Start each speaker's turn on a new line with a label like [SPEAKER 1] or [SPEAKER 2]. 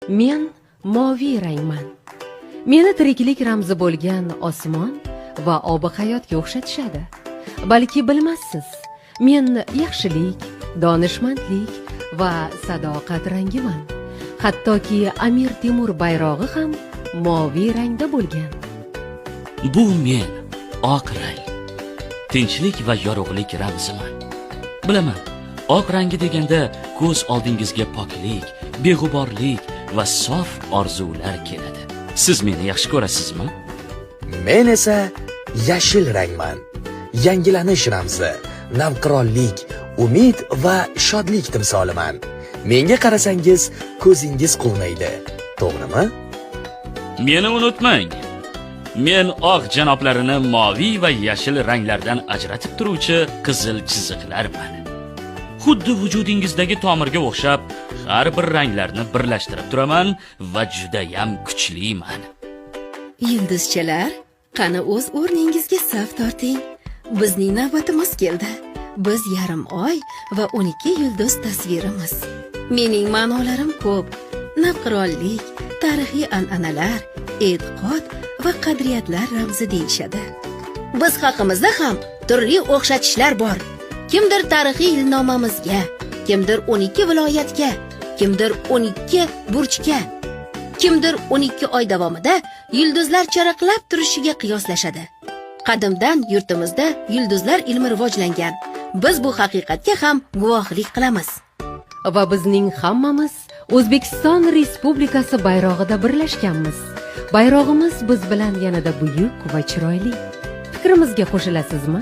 [SPEAKER 1] Men moviy rangman. Meni tiriklik ramzi bo'lgan osmon va obi hayotga o'xshatishadi. Balki bilmassiz, men yaxshilik, donishmandlik va sadoqat rangiman. Hattoki Amir Temur bayrog'i ham moviy rangda bo'lgan.
[SPEAKER 2] Bu men, oq rang. Tinchlik va yorug'lik ramziman. Bilaman, oq rangi deganda ko'z oldingizga poklik, beg'uborlik va sof orzular keladi. Siz meni yaxshi ko'rasizmi?
[SPEAKER 3] Men esa yashil rangman. Yangilanish ramzi, navqironlik, umid va shodlik timsoliman. Menga qarasangiz, ko'zingiz quvnaydi. To'g'rimi?
[SPEAKER 2] Meni unutmang. Men oq janoblarini moviy va yashil ranglardan ajratib turuvchi qizil chiziqlarman. Xuddi vujudingizdagi tomirga o'xshab, har bir ranglarni birlashtirib turaman va judayam kuchliman.
[SPEAKER 4] Yulduzchalar, qani o'z o'rningizga saf torting. Bizning navbatimiz keldi. Biz yarim oy va 12 yulduz tasvirimiz. Mening ma'nolarim ko'p. Navqironlik, tarixiy an'analar, e'tiqod va qadriyatlar ramzi deyishadi. Biz haqimizda ham turli o'xshatishlar bor. Kimdir tarixiy yilnomamizga, kimdir 12 viloyatga, kimdir 12 burchga, kimdir 12 oy davomida yulduzlar charaqlab turishiga qiyoslashadi. Qadimdan yurtimizda yulduzlar ilmi rivojlangan. Biz bu haqiqatga ham guvohlik qilamiz.
[SPEAKER 1] Va bizning hammamiz O'zbekiston Respublikasi bayrog'ida birlashganmiz. Bayrog'imiz biz bilan yanada buyuk va chiroyli. Fikrimizga qo'shilasizmi?